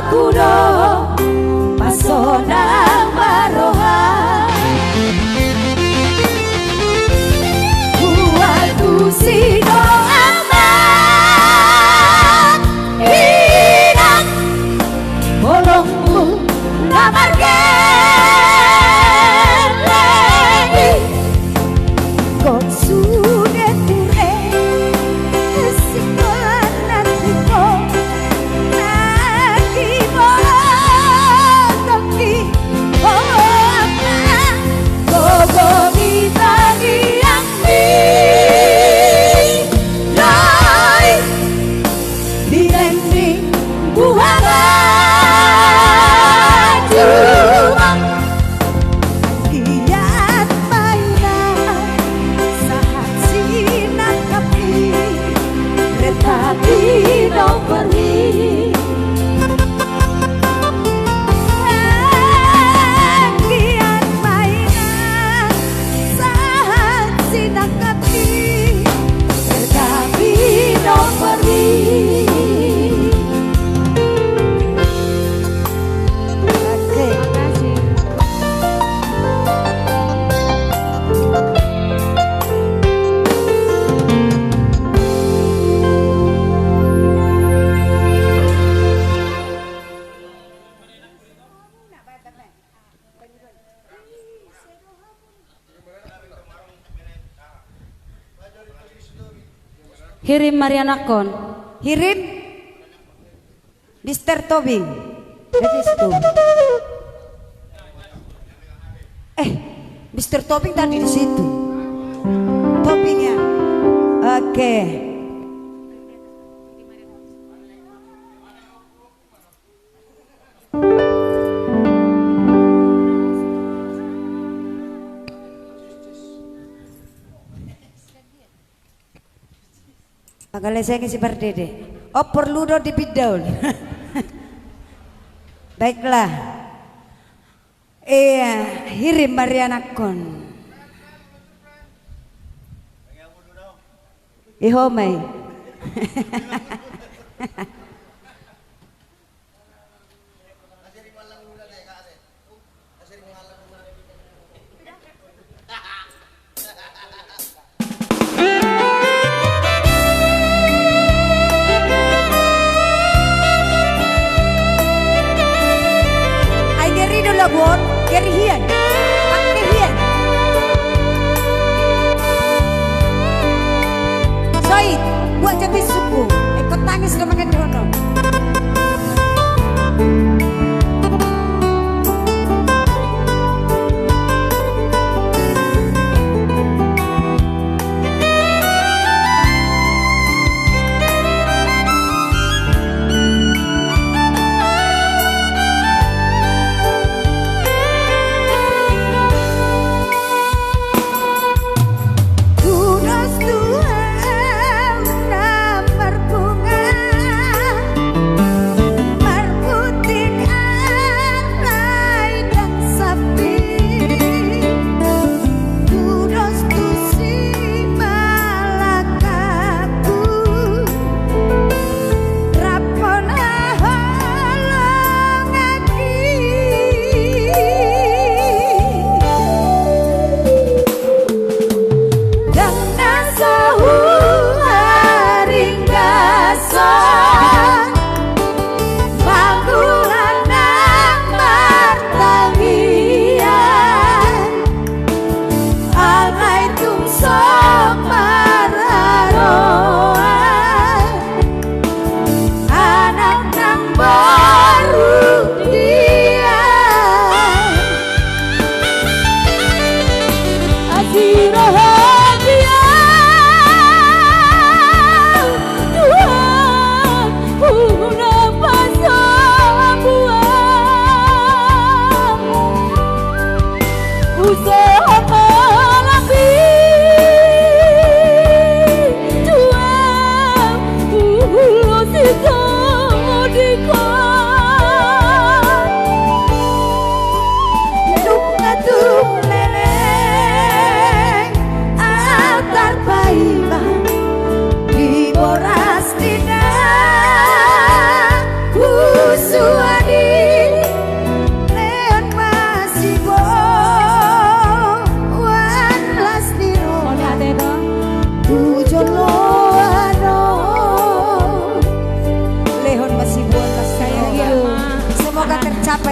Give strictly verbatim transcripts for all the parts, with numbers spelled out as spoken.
Kudo pasonang ma roha. Huantusi do ama inang, holongmu na margeleng i. Gok sude ture sikola nanti ko nagi botoki. O ama, gogo ni tangiangmi do i. Di dengdeng buha ma jumang. Giat ma inang sahat sinangkap i, rentapi do pergi. Giat ma inang sahat sinangkap i, rentapi do pergi. Oke. Hirim ma rianakkon. Hirim. Mister Tobing. Dari situ. Eh, Mister Tobing tadi di situ. Tobing ya. Oke. Mangalesengi si Pardede. O, porlu do dipinda on. Baiklah. Iya, hirim ma rianakkon. Iho ma i. Ai geri do lagu on, geri hian. Pake hian. Soi, buat jadi suku. Ikut tangis do mangan di hono. Tudos Tuhan na marbunga.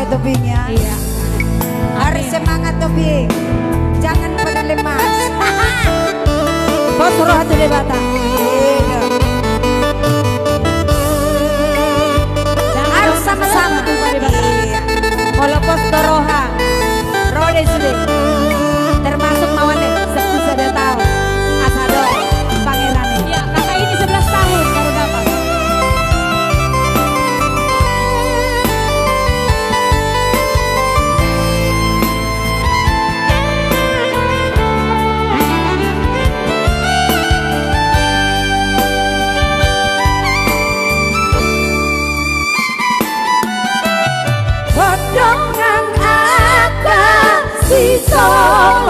Tobing ya. Iya. Harus semangat, Tobing. Jangan pernah lemas. Pos roha tu Debata. Iya. Harus sama-sama. Iya. Molo pos do roha, ro do i sude. Termasuk Mawane, sepuluh sada tahun. Asa do pangeran i. Iya, kakak ini sebelas tahun baru dapat. Gondongan angka sisongon.